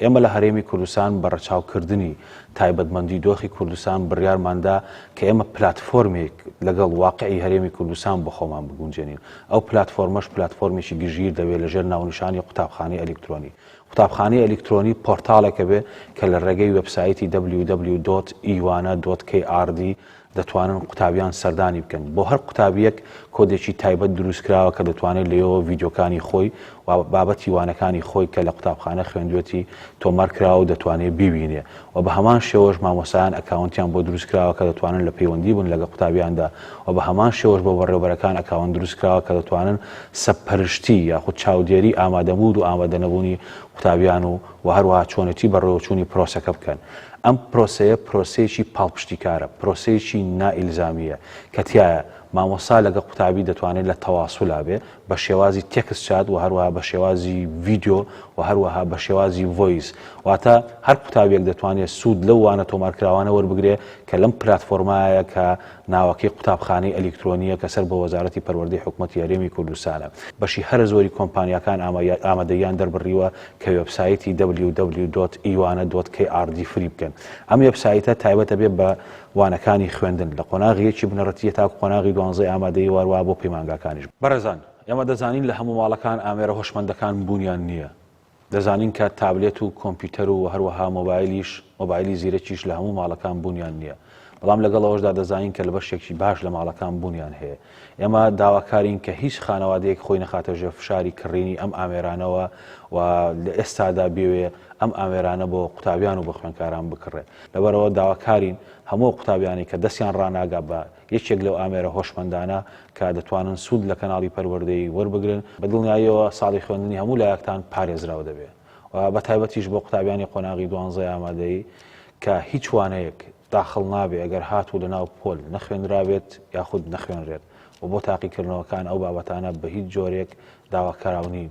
ئێمە لە هەرێمی کوردستان بە ڕەچاوکردنی تایبەتمەندی دۆخی کوردستان بڕیارمان دا کە ئێمە پلاتفۆرمێک لەگەڵ واقعی هەرێمی کوردستان بۆ خۆمان بگونجێنین. ئەو پلاتفۆرمەش پلاتفۆرمێکی گشتگیر دەبێت لەژێر ناونیشانی قوتابخانەی ئەلیکترۆنی. قوتابخانەی ئەلیکترۆنی پۆرتاڵێکە بێ کە لە ڕێگەی وێبسایتی www.ewana.krd دەتوانن قوتابیان سەردانی بکەن. بۆ هەر قوتابییەک کۆدێکی تایبەت دروستکراوە کە دەتوانێت لێیەوە ڤیدیۆکانی خۆی و بابەتی وانەکانی خۆی کە لە قوتابخانە خوێندوێتی تۆمار کراوە و دەتوانێت بیبینێ و بە هەمان شێوەش مامۆستایان ئەکاونتیان بۆ دروستکراوە کە دەتوانن لە پەیوەندی بن لەگە قوتابیاندا و بە هەمان شێوەش بۆ بەڕێوبەرەکان ئەکاونت دروستکراوە کە دەتوانن سەپەرشتی یاخود چاودێری ئامادەبوون و ئامادەنەبوونی قوتابیان و و هەروەها چۆنێتی بەڕێوەچوونی پرۆسەکە بکەن. ئەم پرۆسەیە پرۆسەیەکی پاڵپشتیکارە، پرۆسەیەکی نا ئیلزامییە کە تیایا مامۆستا لەگە قوتابی دەتوانێت لە تەواسولا بێ بە شێوازی text chat و هەروەها بە شێوازی ڤیدیۆ و هەروەها بە شێوازی voice واتە هەر قوتابیەک دەتوانێت سوود لەو وانە تۆمارکراوانە وەربگرێ کە لەم پلاتفۆرمایە کە ناوەکەی قوتابخانەی ئەلیکترۆنییە کە سەر بە وەزارەتی پەروەردەی حکومەتی هەرێمی کوردستانە. بەشی هەرە زۆری کۆمپانیاکان ئامادەییان دەربڕیوە کە وێبسایتی www.ewana.krd free بکەن. ئەم وێبسایتە تایبەت ئەبێ بە وانەکانی خوێندن لە قۆناغی یەکی بنەڕەتییە تاکو قۆناغی دوانزەی ئامادەیی و هەروەها بۆ پەیمانگاکانیش. بەڕێزان ئێمە دەزانین لە هەموو ماڵەکان ئامێرە هۆشمەندەکان بوونیان نییە. دەزانین کە تابلێت و کۆمپیوتەر و هەروەها مۆبایلیش مۆبایلی زیرەکیش لە هەموو ماڵەکان بوونیان نییە، بەڵام لەگەڵ ئەوەشدا دەزانین کە لە بەشێکی باش لە ماڵەکان بوونیان هەیە. ئێمە داواکارین کە هیچ خانەوادەیەک خۆی نەخاتە ژێر فشاری کڕینی ئەم ئامێرانەوە و لە ئێستادا بیەوێ ئەم ئامێرانە بۆ قوتابیان و بۆ خوێندکاران بکڕێ. لەبەرئەوە داواکارین هەموو ئەو قوتابیانەی کە دەستیان ڕاناگا بە یەکێک لەو ئامێرە هۆشمەندانە کە دەتوانن سوود لە کەناڵی پەروەردەیی وەربگرن، بە دڵنیاییەوە ساڵی خوێندنی هەموو لایەکتان پارێزراو دەبێ و بە تایبەتیش بۆ قوتابیانی قۆناغی دوانزەی ئامادەیی کە هیچ وانەیەک داخڵ نابێ ئەگەر هاتوو لە ناو پۆل نەخوێنرابێت یاخود نەخوێنرێت و بۆ تاقیکردنەوەکان ئەو بابەتانە بە هیچ جۆرێک داواکراو نین.